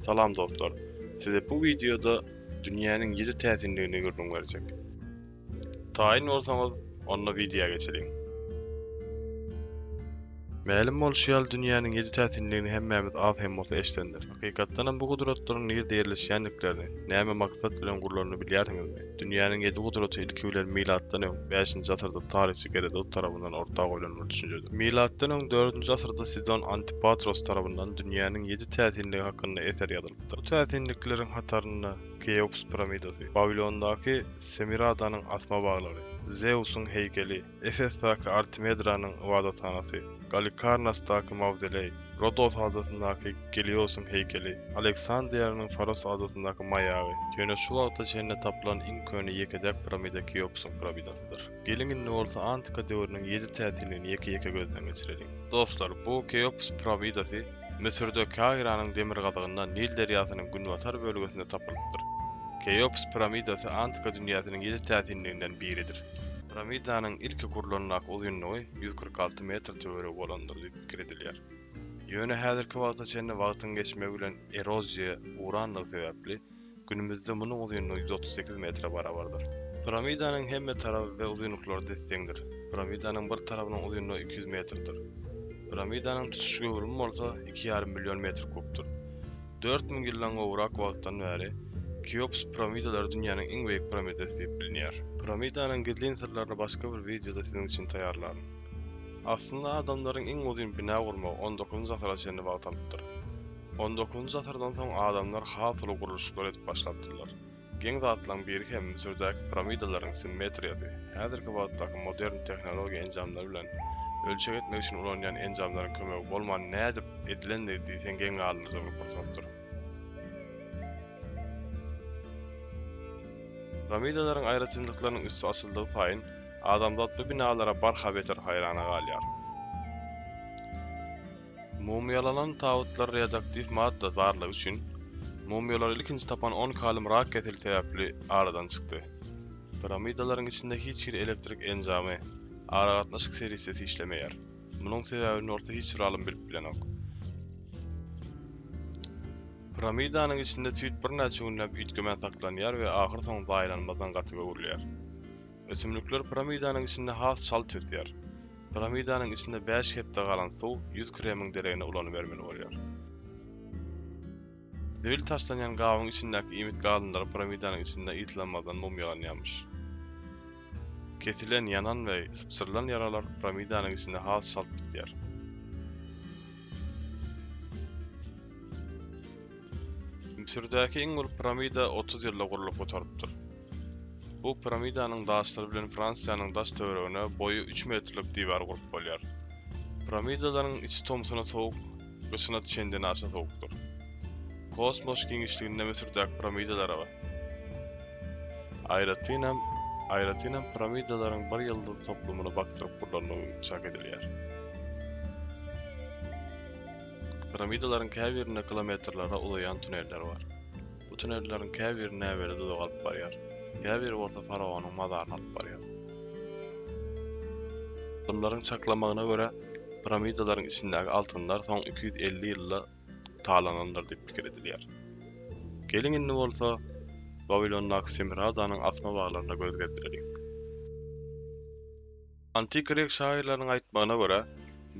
Salam dostlar! Size bu wideoda dünýäniň ýedi täsinligini gürrüň berjek. Taýyn bolsaňyz, onda wideoa geçeliň. Mälim bolşy ýaly dünýäniň ýedi täsinligini hemmämiz az hem bolsa eşidendiris. Hakykatdanam bu gudratlaryň nirde ýerleşýändiklerini, näme maksat bilen gurlanyny bilýärsiňizmi? Dünýäniň ýedi gudraty ilki bilen milatdan öň bäşinji asyrda taryhçy Gerodot tarapyndan orta goýlan bir düşünjedir. Milatdan öň dördünji asyrda Sidon Antipatros tarapyndan dünýäniň ýedi täsinligi hakynda eser ýazylypdyr. Bu täsinlikleriň hatarynda Keops piramidasy, Wawilondaky Semiradanyň asma baglary, Zewsiň heýkeli, Efesdaky Artimedranyň ybadathanasy, Galikarnasdaky mawzoleý, Rodos adasyndaky Geliosyň heýkeli, Aleksandriýanyň Faros adasyndaky maýagy, ýöne şu wagta çenli tapylan iň köne ýeke-täk piramida Keopsyň piramidasydyr. Geliň indi bolsa antika döwrüniň ýedi täsinligini ýeke-ýeke gözden geçireliň. Dostlar, bu Keops piramidasy Müsürde Kairanyň demirgazygynda Nil derýasynyň günbatar bölgesinde tapylypdyr. Keops piramidasy antika dünýäsiniň ýedi täsinliginden biridir. Piramidanyň ilki gurlandaky uzynlygy 146 metr töweregi bolandyr diýip pikir edilýär. Ýöne häzirki wagta çenli wagtyň geçmegi bilen eroziýa ugranlygy sebäpli, günümizde munuň uzynlygy 138 metre barabardyr. Piramidanyň hemme tarapy we uzynlyklary des-deňdir. Piramidanyň bir tarapynyň uzynlygy 200 metrdir. Piramidanyň tutuş göwrümi bolsa iki ýarym million metr kubdyr. 4000 ýyldan gowrak wagtdan bäri Keops piramidalary dünýäniň iň beýik piramidasy diýip bilinýär. Piramidanyň gizlin syrlaryny başga bir wideoda siziň üçin taýýarlaryn. Aslynda adamlaryň iň uzyn bina gurmagy on dokuzynjy asyra çenli wagt alypdyr. On dokuzynjy asyrdan soň adamlar has uly gurluşyklar edip başlapdyrlar. Geň zatlaryň biri hem Müsürdäki piramidalaryň simmetriýasy, häzirki wagtdaky modern tehnologiýa enjamlary bilen ölçeg etmek üçin ulanýan enjamlaryň kömegi bolman nädip edilendigi diýseň geň galdyryjy bir pursatdyr. Piramidalaryň aýratynlyklarynyň üsti açyldygy saýyn, adamzat bu binalara barha beter haýrana galýar. Mumyýalanan tabytlar radioaktiw madda barlygy üçin, mumyýalary ilkinji tapan 12 alym rak keseli sebäpli aradan çykdy. Piramidalaryň içinde hiç hili elektrik enjamy, aragatnaşyk serişdesi işlemeýär. Munuň sebäbini bolsa hiç bir alym bilip bilenok. Piramidanyň içinde süýt birnäçe günläp üýtgemän saklanýar we ahyrsoňy zaýalanmazdan gatyga öwrülýär. Ösümlikler piramidanyň içinde has çalt ösýär. Piramidanyň içinde bäş hepde galan suw ýüz kremiň deregine ulanybermeli bolýar. Zibil taşlanýan gabyň içindäki iýmit galyndylary piramidanyň içinde yslanmazdan mumyýalanýarmyş. Kesilen, ýanan we sypjyrylan ýaralar piramidanyň içinde has çalt bitýär. Müsürdäki iň uly piramida 30 ýylda gurlup gutarypdyr. Bu piramidanyň daşlary bilen Fransiýanyň daş-töweregine boýy üç metrlik diwar gurup bolýar. Piramidalaryň içi tomsuna sowuk, gyşyna çendenaşa sowukdyr. Kosmos giňişliginde Müsürdäki piramidalara aýratynam aýratynam piramidalaryň bir ýyldyz toplumyny bakdyryp gurlandygy çak edilýär. Piramidalaryň käbirinde kilometrlere uzaýan tuneller bar. Bu tunelleriň käbiri näbelli duzaga alyp barýar, käbiri bolsa faraonyň mazaryna alyp barýar. Alymlaryň çaklamagyna görä, piramidalaryň içindäki altynlar soň 250 ýylda talanandyr diýip pikir edilýär. Geliň indi bolsa Wawilondaky Semiradanyň asma baglaryna göz gezdireliň. Antik grek şahyrlarynyň aýtmagyna görä,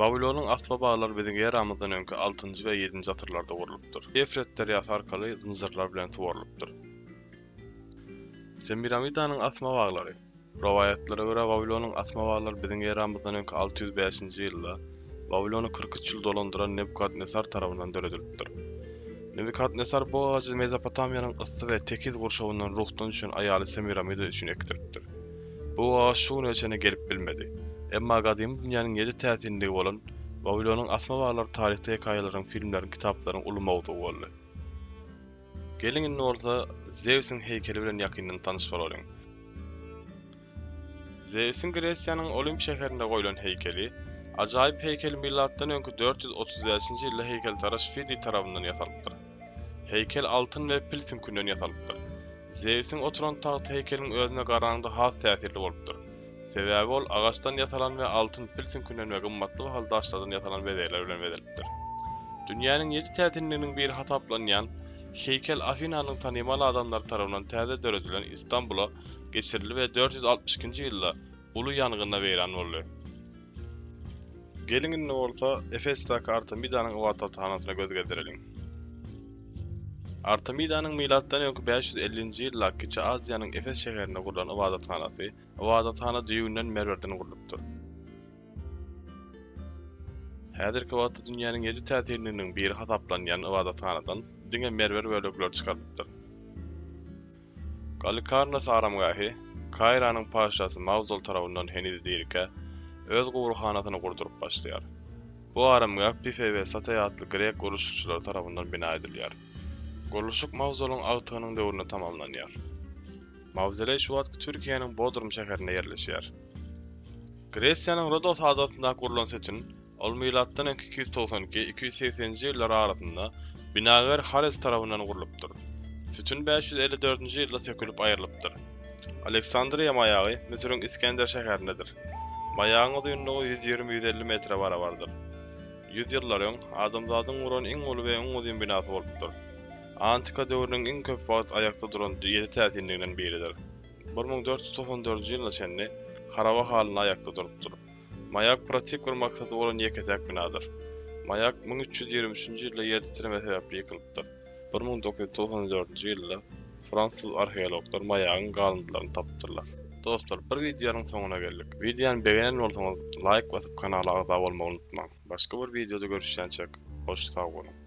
Wawilonyň asma baglary biziň eramyzdan öňki altynjy we ýedinji asyrlarda gurlupdyr. Ýefret derýasy arkaly zynjyrlar bilen suwarylypdyr. Semiramidanyň asma baglary. Rowaýatlara görä, Wawilonyň asma baglary biziň eramyzdan öňki 605-nji ýylda Wawilony 43 ýyl dolandyran Nebukadnesar tarapyndan döredilipdir. Nebukadnesar bu agajy Mezopotamiýanyň yssy we tekiz gurşawyndan ruhdan düşen aýaly Semiramida üçin ekdiripdir. Bu agaç şu güne çenli gelip bilmedi. Emma gadymy dünýäniň ýedi täsinligi bolan Wawilonyň asma baglary taryhda hekaýalaryň, filmleriň, kitaplaryň uly mowzugy boldy. Geliň indi bolsa Zewsiň heýkeli bilen ýakyndan tanyş bolalyň. Zewsiň Gresiýanyň Olimp şäherinde goýlan heýkeli, ajaýyp heýkel milatdan öňki 435-nji ýylda heýkeltaraş Fidiý tarapyndan ýasalypdyr. Heýkel altyn we pil süňkünden ýasalypdyr. Zewsiň oturan tagty heýkeliň özüne garanyňda has täsirli bolupdyr. Sebäbi ol agaçdan ýasalan we altyn pil süňkünden we gymmatly bahaly daşlardan ýasalan bezegler bilen bezelipdir. Dünýäniň ýedi täsinliginiň biri hasaplanýan. Heýkel Afinanyň tanymal adamlary tarapyndan täze döredilen Istanbula geçirildi we 462-nji ýylda uly ýangynda weýran boldy. Geliň indi bolsa Efesdäki Artemidanyň ybadathanasyna göz gezdireliň. Artemidanyň milatdan öňki 550-nji ýylda Kiçi Aziýanyň Efes şäherinde gurlan ybadathanasy Ybadathana düýbünden merwerden gurlupdyr. Häzirki wagtda dünýäniň ýedi täsinliginiň biri hasaplanýan ybadathanadan diňe merwer bölekleri çykarylypdyr. Galikarnas aramgähi Kairanyň patyşasy Mawzol tarapyndan heniz dirikä, öz guburhanasyny gurduryp başlaýar. Bu aramgäh Pifeý we Sateý atly grek gurluşykçylary tarapyndan bina edilýär. Gurluşyk Mawzolyň agtygynyň döwründe tamamlanýar. Mawzoleý şu wagtky Türkiýäniň Bodrum şäherinde ýerleşýär. Gresiýanyň Rodos adasynda gurlan sütün, ol milatdan öňki 292, 280-nji ýyllar arasynda binagär Hares tarapyndan gurlupdyr. Sütün 554-nji ýylda sökülip aýrylypdyr. Aleksandriýa maýagy Müsüriň Iskender şäherindedir. Maýagyň uzynlygy 120-150 metre barabardyr. Ýüz ýyllar öň adamzadyň guran iň uly we iň uzyn binasy bolupdyr. Antika döwrüniň iň köp wagt aýakda duran ýedi täsinliginden biridir. 1494-nji ýylyna çenli haraba halynda aýakda durupdyr. Maýak pratik bir maksady bolan ýeke-täk binadyr. Maýak 1323-nji ýylda ýer titreme sebäpli ýykylypdyr. 1994-nji ýylda fransuz arheologlar maýagyň galyndylaryny tapypdyrlar. Dostlar bir wideonyň soňuna geldik. Wideony begenen bolsaňyz laýk basyp kanala agza bolmagy unutmaň. Başga bir wideoda görüşýänçäk hoş sag boluň.